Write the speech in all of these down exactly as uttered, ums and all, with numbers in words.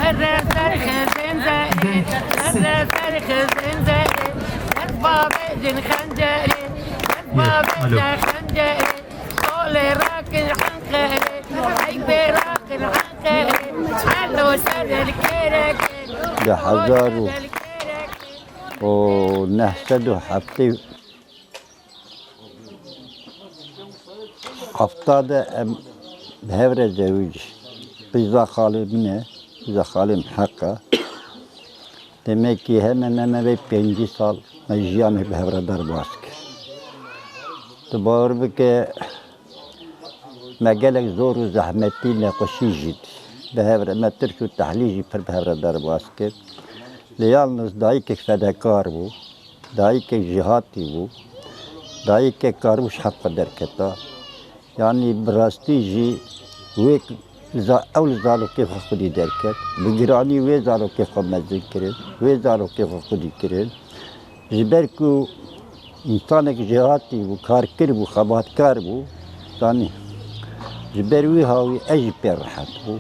Zerre ser xizên zerê, zerre ser xizên zerê, dest bavêjin xencerê, dest bavêje xencerê, solê rakin Enqerê, ey bê rakin Enqerê, helo ser el kêrekê, Di hezar û, û neh sed û heftê Hefta de em bi hev re zewicî. Qîza xalê min e, qîza xalê min Heq e. Demekî hemen hemen vê pêncî sal me jiyanek bi hev re derbas kir. Tu bawer bike, me gelek zor û zehmetî, neqweşî jî dî. Bi hev re me tirş û tehlî jî pir bi hev re derbas kir. Lê yalniz dayikek fedekar bû. Dayikek jêhatî bû. Dayikek karibû ji hev xwe derketa. Yanî bi rastî jî wê za-, ew li zarokê xwe xwedî derket. Bi giranî wê zarokê xwe mezin kirin. Wê zarokê xwe xwedî kirin. Ji ber ku însanek jêhatî bû, karkir bû, xebatkar bû. Zanî, ji ber wî hawî ez jî pê rehet bû.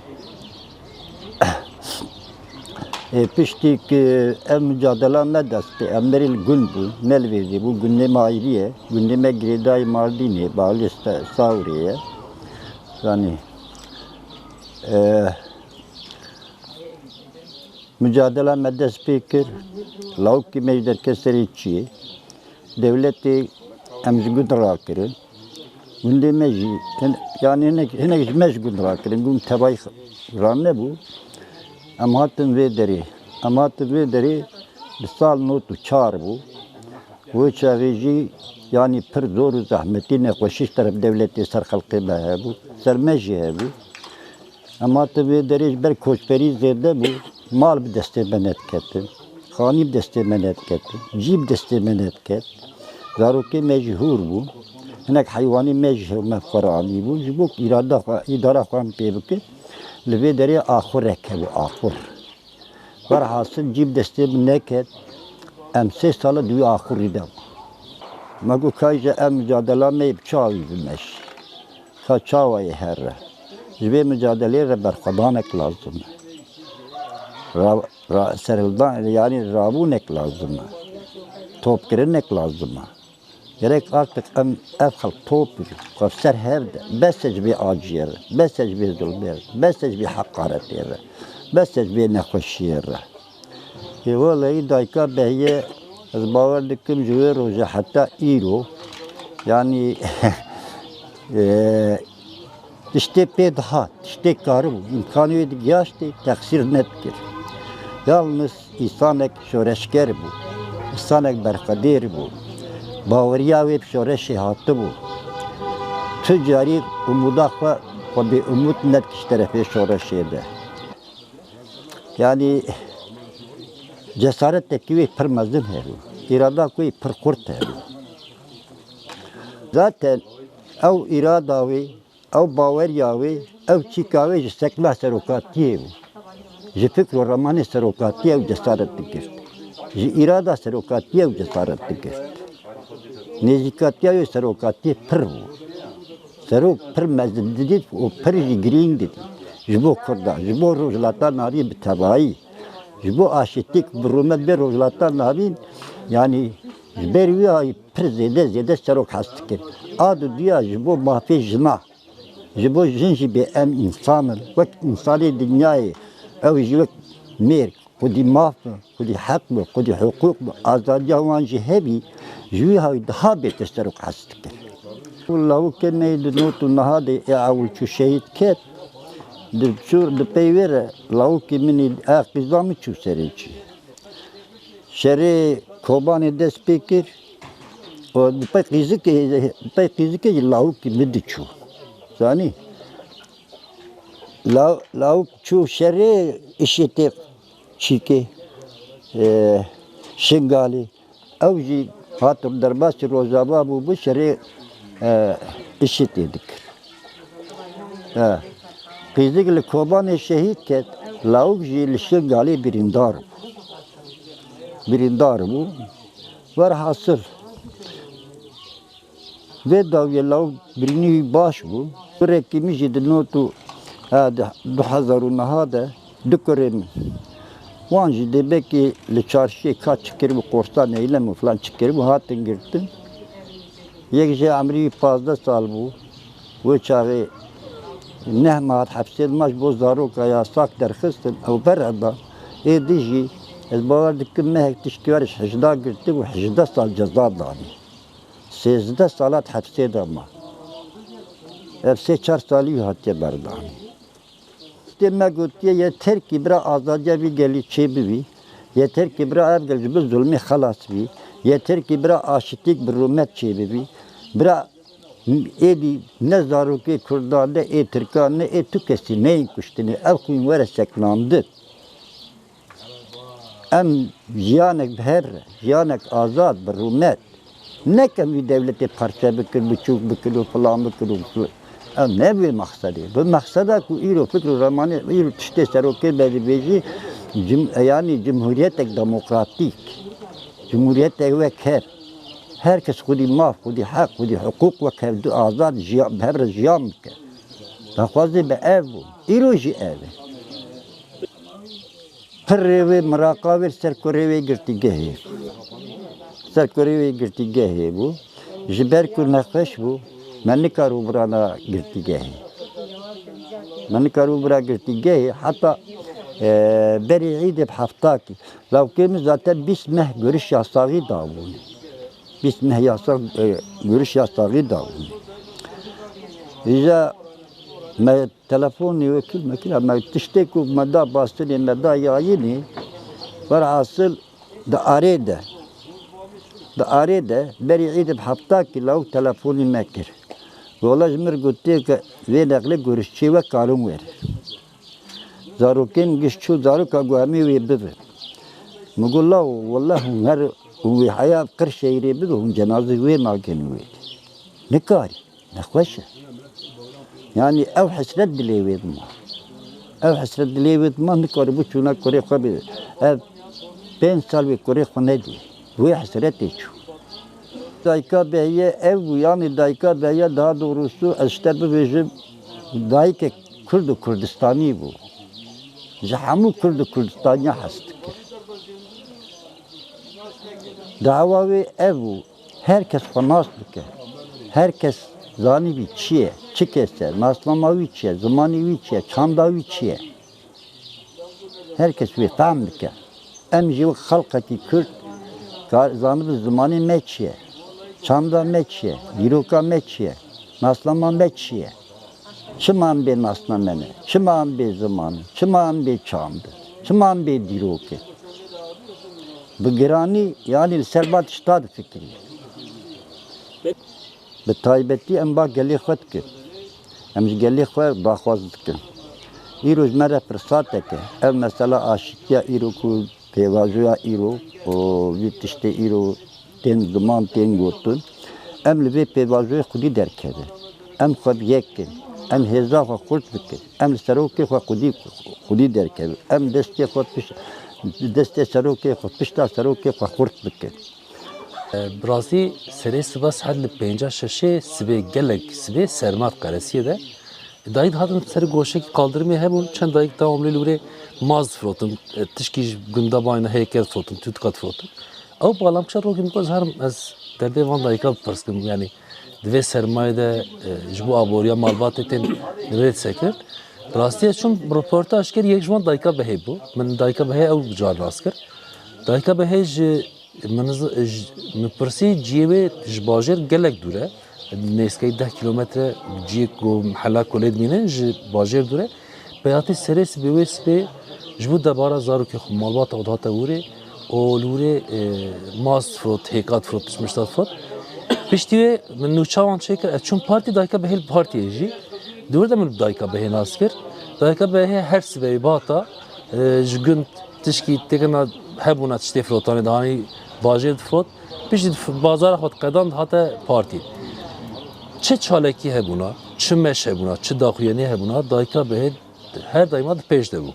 Ê, piştî ku ev micadela me dest pê, em berê li gund bûn, ne li vêjê bûn, gundê me ayrî ye, gundê me girêdayî Mardînê, balê Sa-, Sawrê ye. Zanî, e, micadela me dest pê kir, lawikî me ji derket serê çiyê. Dewletê em ji gund rakirin. Gundê me jî, hin-, yanî hinek, hinek ji me ji gund rakirin. Gund tevayî x-, ranebû. Em hatin vê derê. Em hatin vê derê di sal nod û çar bû. Wê çaxê jî, yanî pir zor û zehmetî, neqweşî ji teref dewletê ser xelkê me hebû. Ser me jî hebû. Em hatin vê derê ji ber koçberî zêde bû, mal bi destê me nediketin, xanî bi destê me nediketin, cî bi destê me nediket. Zarokê me jî hûr bûn. Hinek heywanê me jî hev me bi xwe re anîbûn. Ji bo ku îrada xwe, îdara xwe em pê bikin, li vê derê axurek hebû, axur. Werhasil cî bi destê min neket, em sê sala di wî axurî de bûn. Me got, kayje ev micadela me yê bi çi awî bimeşî? Ka çawa yê here? Ji vê micadelê re berxwedanek lazim e. Ra-, ra-, serhildan, yanî rabûnek lazim e. Topkirinek lazim e. Gerek artık em ev xelk top bibin. Xwe ser hev de. Bes e ji vê aciyê re. Bes e ji vê zulmê re. Bes e ji vê heqaretê re. Bes e ji vê nexweşiyê re. Ê, weleyî dayika Behiye, ez bawer dikim ji wê roje heta îro, yanî, e, tiştê pê dihat, tiştê karibû, îmkanê wê digihaştê, texsîr nedikir. Yalniz însanek şoreşger bû, însanek berxwedêr bû, baweriya wê bi şoreşê hatibû. Tu carî umûda xwe, xwe bêumûd nedikir ji terefê şoreşê de. Yanî cesaretekî wê pir mezin hebû. Îrada ku wê pir xurt hebû. Zaten ew îrada wê, ew baweriya wê, ew çîka wê ji sekna serokatiyê bû. Ji fikr û ramanê serokatiyê ew cesaret digirt. Ji îrada serokatiyê ew cesaret digirt. Nêzîkatiya wê serokatiyê pir bû. Serok pir mezin didît û pir jî girîng didît. Ji bo Kurda, ji bo Rojhilata Navîn bi tevayî, ji bo aşitîk bi rûmet bê Rojhilata Navîn, yanî ji ber wî hayî pir zêde zêde serok hez dikir. A duduya ji bo mafê jina, ji bo jin jî bê em însan in, wek însanê dinyayê, ew jî wek mêr, xwedî maf be, xwedî heq be, xwedî hiqûq be, azadiya wan jî hebî, ji wî hayî daha bêtir serok hez dikir. Û lawikê me yê di not û neha de ê ewil çû şehîd ket, di çû, di pey wê re lawikê min ê, a qîza min çû serê çiyê. Şerê Kobanê dest pê kir û di pey qîzikê, di pey qîzikê jî lawikê min diçû. Zanî? Law-, lawik çû şerê IŞİDê çîkê, e, Şingalê. Ew jî hat derbasî Rojava bû, bi şerê, e, IŞİDê dikir. E, qîzik li Kobanê şehîd ket, lawik jî li Şingalê birîndar bû. Birîndar bû. Werhasil, vê dawiyê lawik birînî wî baş bû. Kurekî min jî di not û, e, di du hezar û neha de Du kurê min. Wan jî dê belkî li çarşiyê ka çi kiribû, qorsa neylem û filan çi kiribû, hatin girtin. Yek jê emrî wî pazdeh sal bû. Wê çaxê neh mehat hepsê de ma ji bo zaroka yasak derxistin, ew bereda. Ê din jî ez bawer dikim mehek tiştî wer ji hejda girtibû, hejda sal ceza danî. Sêzdeh salat hepsê de ma. Ev sê çar salî wî hatiye berdanî. Tê me gotiye, yeter kî bira azadiya vî gelî çêbibî, yeter kî bira ev gel ji bin zulmê xelas bî, yeter kî bira aşitîk bi rûmet çêbibî, bira êdî ne zarokê Kurdan, ne ê Tirkan, ne ê tu kesî neyên kuştinê, ev xwîn were sekinandin. Em jiyanek bi hev re, jiyanek azad, bi rûmet, nekin wî dewletê parçe bikin, biçûk bikin û filan bikin û fi-, ev ne wê mexsedê. Bi mexseda ku îro fikr û remanê, îro tiştê serokê me dibêjî, cim-, yanî cumhuriyetek demokratîk, cumhuriyetek wek hev. Her kes xwedî maf, xwedî heq, xwedî hiqûq wek hev du azad jiya-, bi hev re jiyan bike. Daxwazê bi ev bû. Îro jî ev e. Pirrê wê, miraqa wê li ser kurê wê girtîgehê. Ser kurê wê girtîgehê bû. Ji ber ku nexweş bû, me nikaribû birana girtîgehê. Me nikaribû bira girtîgehê, heta, e, berî îdê bi heftakî. Lawkê min zaten bîst meh guriş yasaxî dabûn. Bîst meh yasax, e, guriş yasaxî dabûn. Îja me Telefonê wekîl mekîl, me tiştê ku me da bastinê, me da yayînê, werhasil di arê de, di arê de berî îdê bi hefta kî lawik telefonê me kir. Wela ji min re gotiye ke vê neqlê gurişçê we karin were. Zarokên giş çû zaroka ku em ê wê bibin. Min got, law, wela hûn her hûn wê heya Qirşehîrê bibin, hûn cenazê wê nakin wê. Nikarî. Nexweş e. Yanî ew hesret dilê wê dima. Ew hesret dilê wê dima, nikaribû çûna kurê xwe bê. Ev pênc sal wê kurê xwe nedî. Wê hesretê çû. Dayika Behiye ev bû, yanî Dayika Behiye daha doğrusu ez ji te bibêjim, dayikek Kurd û Kurdistanî bû. Ji hemû Kurd û Kurdistaniya hez dikir. Dawa wê ev bû. Her kes xwe nas bike. Her kes zanibî çi ye, çi kes e, nasnama wî çi ye, zimanê wî çi ye, çanda wî çi ye. Her kes wê fehm bike. Em jî wek xelqekî Kurd ka-, zanibin zimanê me çi ye, çanda me çi ye, dîroka me çi ye, nasnama me çi ye. Çima em bê nasname ne? Çima em bê ziman in? Çima em bê çand in? Çima em bê dîrok in? Bi giranî, yanî li ser van tişta difikirî. Bi taybetî em ba gelê xwe dikin. Em ji gelê xwe daxwaz dikin. Îro ji me re firsatek e. Ev mesela aşîtiya îro ku pêvajoya îro û vî tiştê îro tên ziman, tên gotin. Em li vê pêvajoyê xwedî derkevin. Em xwe bi yek kin. Em hêza xwe xurt bikin. Em li serokê xwe xwedî, xwedî derkevin. Em destê xwe piş-, destê serokê xwe, pişta serokê xwe xurt bikin. Bi rastî serê siba saet li pênca şeşê sibê gelek sibê serma di Qeresiyê de. Dayik dihatin ser goşekî qaldirimê hebûn, çend dayik dewamlî li wirê maz difirotin, e, tişkî ji gunda bayna heykel difirotin, tûtika difirotin. Ew balamça rokê min got, ez herim ez derdê van dayika bipirs kim, yanî di vê sermayê de, e, ji bo aboriya malbatê tên li vê disekirin. Bi rastî ez çûm reportaj kir, yek ji wan dayika Behê bû. Min dayika Behê ew car nas kir. Dayika Behê ji Min, ji, min pirsî cihê wê ji bajêr gelek dûr e. Nêzîkî deh kîlometre cihê ku hela ku lê dimîne ji bajêr dûr e. Peyatî serê sibê wê sibê ji bo debara zarokê xwe malbata xwe dihate wirê û li wirê, e, maz difirot, hêka difirot, tişt mişta difirot. Piştî wê min nûça wan çêkir, ez çûm partî, dayika Behê li partiyê jî. Di wir de min bi dayika Behê nas kir. Dayika Behê her sibê wê bata, e, ji gund tişkî têkirina hebûna tiştê firotanê dihanî bajêr difirot. Piştî dif-, bazara xwe diqedand dihate partî. Çi çalakî hebûna, çi meş hebûna, çi daxuyanî hebûna, dayika Behê her daîma di pêş de bû.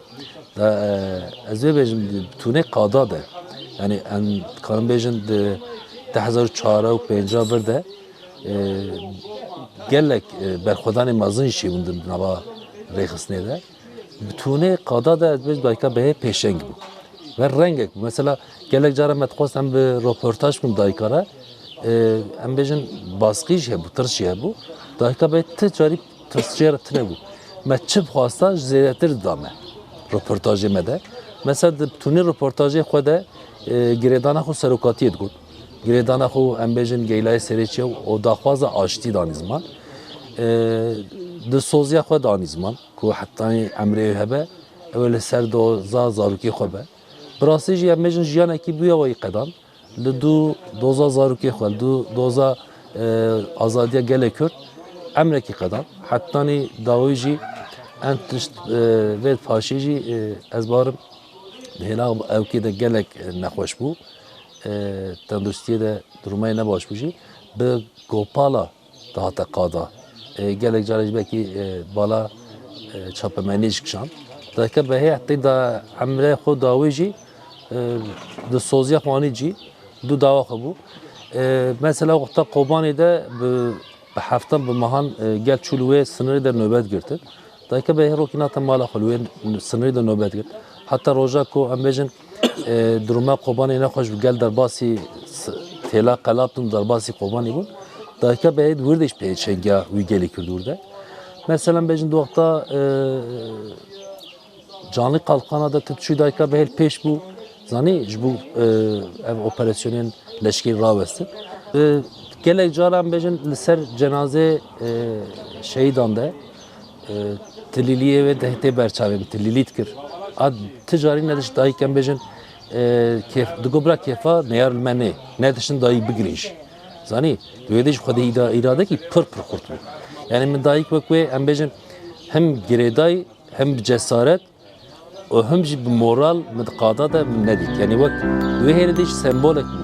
Da, e, ez vê bêjim, di tûnê qada de, yanî em dikarin bêjin di du hezar û çar û pênca vir de, e, gelek, e, berxwedanê mezin jî çêbûn di nava rêxistinê de. Bi tûnê qada de ez bêjim dayika Behê pêşeng bû. Ve rengek bû. Mesela gelek cara me dixwest em bi roportaj bikin dayika re. E, em bêjin baskî jî hebû, tirs jî hebû. Dayika Behê ti carî tirsçiye re tune bû. Me çi bixwasta ji zêdetir dida me roportajê me de. Mesela di tûnê roportajê xwe de e, girêdana xwe serokatiyê digot. Girêdana xwe em bêjin geylayê serê çiye û daxwaza aştî danî ziman. E, dilsoziya xwe danî ziman ku hetanî emrê wê hebe, ew ê li ser doza zarokê xwe be. Bi rastî jî em bêjin jiyanekî bûye wayî qedan. Li dû doza zarokê xwe, li dû doza, e, azadiya gelê Kurd emrekî qedan. Hetanî dawî jî em tişt, e, vê paşê jî, e, ez barim di hêla ewkê de gelek, e, nexweş bû. E, tenduristiyê de durumê ne baş bû jî. Bi gopala dihate qada. E, gelek carê jî belkî, e, bala, e, çapemenî jî kişand. Dayika Behê hetê da emrê xwe dawî jî, e, dilsoziya xwe anî cî, dû dawa xwe bû. E, mesela wexta Kobanê de bi, bi heftan, bi mehan, e, gel çû li wê sinirê de nobet girtin. Dayika Behê rokî nate mala xwe li wê sinirê de nobet girt. Heta roja ku em bêjin, e, duruma Kobanê nexweş bû, gel derbasî s-, têla qelat bûn, derbasî Kobanê bûn. Dayika Behê di wir de jî pêşengiya wî gelê Kurd wir de. Mesela em bêjin di wexta, e, Canlî Qalqana de tu çû Dayika Behê li pêş bû. Zanî ji bo, e, ev operasyonên leşkerî rawestin. E, gelek caran bêjin li ser cenazê, e, şehîdan de, e, tilîliyê wê de tê berçavên tilîlî dikir. A ti carî nediş dayik em bêjin, e, kêf, digo bira kêfa neyar li me nê. Nediştin dayik bigirîn jî. Zanî, di wê de jî xwedî îra-, îradekî pir pir xurt bû. Yani min dayik wek wê em bêjin hem girêdayî hem bi cesaret û him jî bi moral min di qada de min nedît. Yanî wek di wê hêlê de jî sembolek bû.